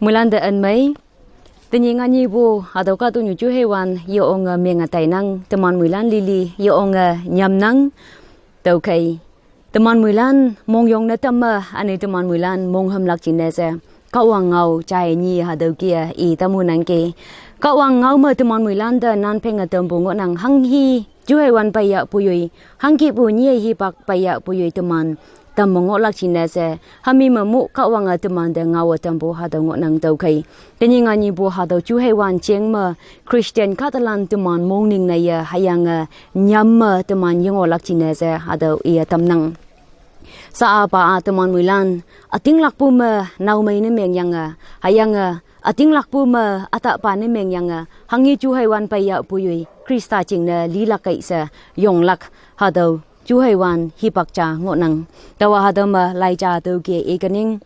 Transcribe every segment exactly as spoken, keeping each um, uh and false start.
Mulan te en mei. Tenyih nganyipu hatüo kahtoknyu juheiwan yeonge menge tainang, teman mulan lili yeonge nyamnang. Tüokhei, teman mulan mongyongne tamme, üne teman mulan monghümlak jingne she, Kahwang ngao jai nyi hatüo kih-e i tamhunangki. Kahwang ngao me teman mulan te nan phenge tampu ngohnang, hanghi juheiwan peiya puyoi, hangkipu nyih hipak peiya puyoi teman tamme ngohlak jingne she, hami me mu Kahwange temante ngaowe tampu hatüo ngohnang. Tüokhei, tenyih nganyipu hatüo juheiwan jeng me Christian kahtalan teman mongning ne ye hüyange nyam me teman yengohlak jingne she hatüo iye tamnang. Sha-a pa-a teman mulan ütinglakpu me naomei ne mengyange, hüyange ütinglakpu me ütahpa ne mengyange, hanghi juheiwan peiya puyoi Khrista jingne lilak kei she yonglak hatüo juheiwan hipak ja ngohnang. Taowa hatüo me lai ja tüo kih-e ikening.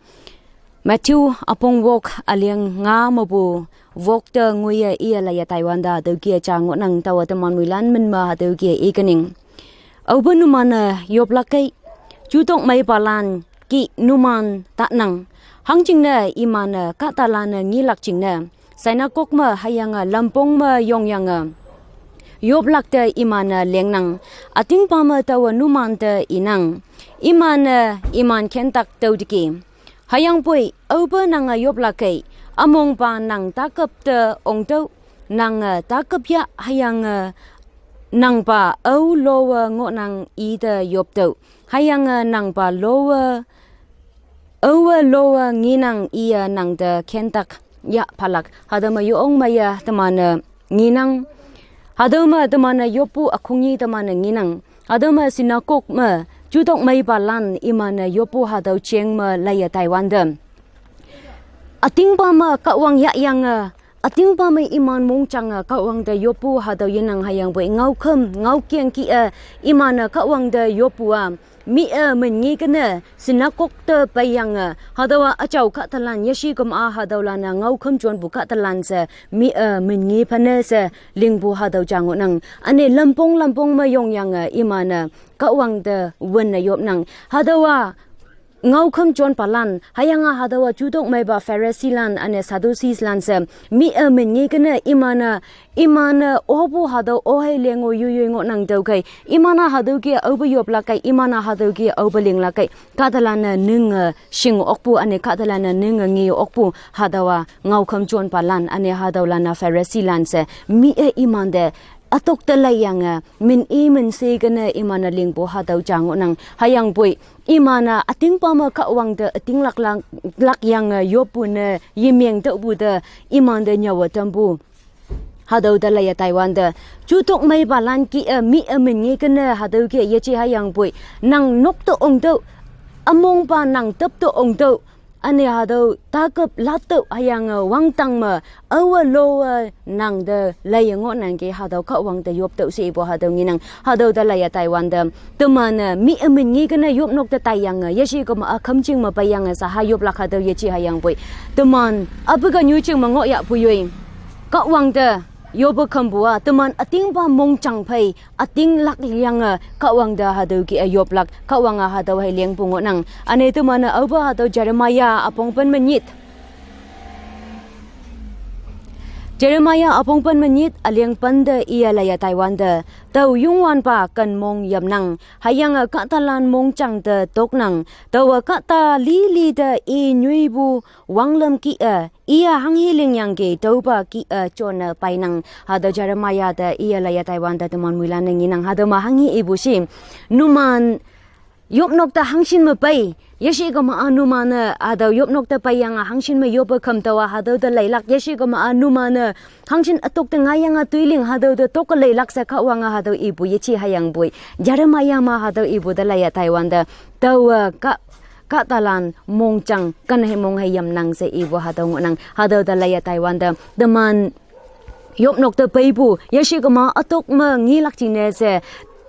Matthew üpong wok üleng nga mepu wok te ngoiye iye laiye taiwante hatüo kih-e ja ngohnang. Taowa teman mulan min me hatüo kih-e ikening. Aope numan-e yoplak kei, jutok meipalan kih numan tatnang. Hangjingne iman-e kahtalan-e ngelak jingne, synagogue me hüyange lampong me yongyange yoplak te iman-e lengnang. Ütingpa me taowe numan te inang, iman-e iman khentak tüoteki. Hüyangpoi aope nange yoplak kei, ümongpa nang takap te ongtüoh, nange takap yah hüyange nangpa ao lowe ngohnang ite yoptüoh, hüyange nangpa lowe, aowe lowe ngenang iye nangte khentak yah phalak. Hatüo me yeong meiye teman-e ngenang. Hatüo me teman-e yoppu ükhongnyi teman-e ngenang. Hatüo me synagogue me jutok meipalan iman-e yoppu hatüo jeng me laiye taiwante, ütingpa me Kahwang yahyange, ütingpa me iman mongjang-e Kahwang te yoppu hatüo yenang. Hüyangpoi ngaokhüm ngaokeng kih-e iman-e Kahwang te yoppu-a, mi-e min nge kene synagogue te peiyange, hatüowa üjao kahtalan, yeshi kema-a hatüolan-e ngaokhüm jonpu kahtalan she, mi-e min nge phane she lingpu hatüo ja ngohnang. Üne lampong lampong me yongyange iman-e Kahwang te wünne yopnang. Hatüowa ngaokhüm jonpalan hüyange hatüowa jutok meipa Phariseelan üne Sadduceeslan she, mi-e min nge kene iman-e, iman-e opu hatüo ohei leng-o yoiyoi ngohnang. Tüokhei iman-a hatüo kih-e aope yoplak kei, iman-a hatüo kih-e aope linglak kei, kahtalan-e ninge shing okpu üne kahtalan-e ninge nge okpu hatüowa ngaokhüm jonpalan üne hatüolan-a Phariseelan she, mi-e imante ütok te leiyange min i min she kene iman-e lingpu hatüo ja ngohnang. Hüyangpoi iman-a ütingpa me Kahwang te ütinglak lak, lakyange yoppu ne yemeng tüohpu te imante nyüowe tampu hatüo te laiye taiwante, jutok meipalan kih-e mi-e min nge kene hatüo kih-e yeje hüyangpoi, nang nok te ongtüoh, ümongpa nang tap te ongtüoh, üne hatüo takap lattüoh hüyange wangdang me aowe lowe nangte laiye ngohnangki hatüo Kahwang te yoptüoh she ipu hatüo ngenang. Hatüo te laiye taiwante, teman-e mi-e min nge kene yopnok te taiyange, yeshi kema-a khümjing me peiyange shaha yoplak hatüo yeje hüyangpoi, teman apu ke nyujing me ngohyahpu yoi, Kahwang te yoppe khümpu-a teman ütingpa mongjang phei ütinglak yange Kahwang te hatüo kih-e yoplak, Kahwange hatüo hei lingpu ngohnang. Üne teman-e aope hatüo Jeremiah üpong pen me nyit, Jeremiah üpong pen me nyit üleng pen te iye laiye taiwante, tao Youngwanpa kenmong yamnang, hüyange kahtalan mongjang te toknang. Taowe kahta lili te i nyoipu wanglam kih-e, iye hanghi lingyangki tüopa kih-e jonne peinang. Hatüo Jeremiah te iye laiye taiwante teman moilan-e ngenang. Hatüo me hanghi ipu shi, numan yopnok te hangshin me pei, yeshi kema-a numan-e hatüo yopnok te peiyange hangshin me yoppe khüm, taowa hatüo te leilak, yeshi kema-a numan-e hangshin ütok te ngaiyange toiling hatüo te tokke leilak she Kahwange hatüo ipu yeje hüyangpoi, Jeremiah me hatüo ipu te laiye taiwante, taowe kah, kahtalan mongjang ken hei mong hei yamnang she ipu hatüo ngohnang. Hatüo te laiye taiwante, teman yopnok te peipu, yeshi kema ütok me ngelak jingne she,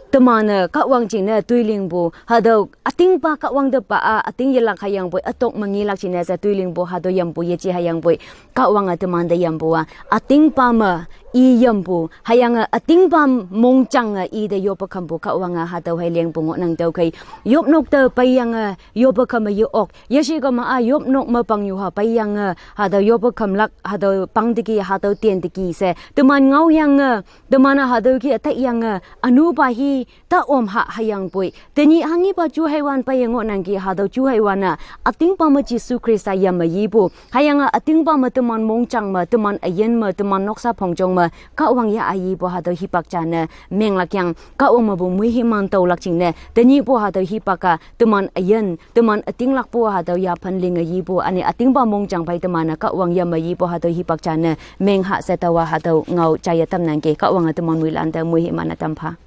teman-e Kahwang jingne toilingpu, hatüo ütingpa Kahwang te pa-a üting yelak hüyangpoi, ütok me ngelak jingne she toilingpu hatüo yampu yeje hüyangpoi, Kahwange temante yampu-a, ütingpa me i yampu, hüyange ütingpa mongjang-e ite yoppe khampu Kahwange hatüo hei lingpu ngohnang tüokhei. Yopnok te peiyange yoppe khamme ye-ok. Yeshi kema-a yopnok me pangnyuha peiyange hatüo yoppe khamlak, hatüo pangteki, hatüo tenteki she teman ngaoyange, teman-a hatüo ki ütayange ünupa hi ta om ha hüyangpoi. Tenyih hanghipa ju heiwan peiye ngohnangki hatüo ju heiwan-a ütingpa me Jesu Khrista yamme yipu, hüyange ütingpa me teman mongjang me, teman üyin me, teman noksa phongjong me Kahwang ya-a yipu hatüo hipak jane menglakyang. Kahwang mepu moihiman tüolak jingne tenyihpu hatüo hipak-a teman üyin, teman ütinglakpu hatüo yaphan linge yipu, üne ütingpa mongjang phei teman-e Kahwang yamme yipu hatüo hipak jane mengha she taowa hatüo ngao jaiye tamnangki. Kahwange teman moilan te moihiman-e tampha.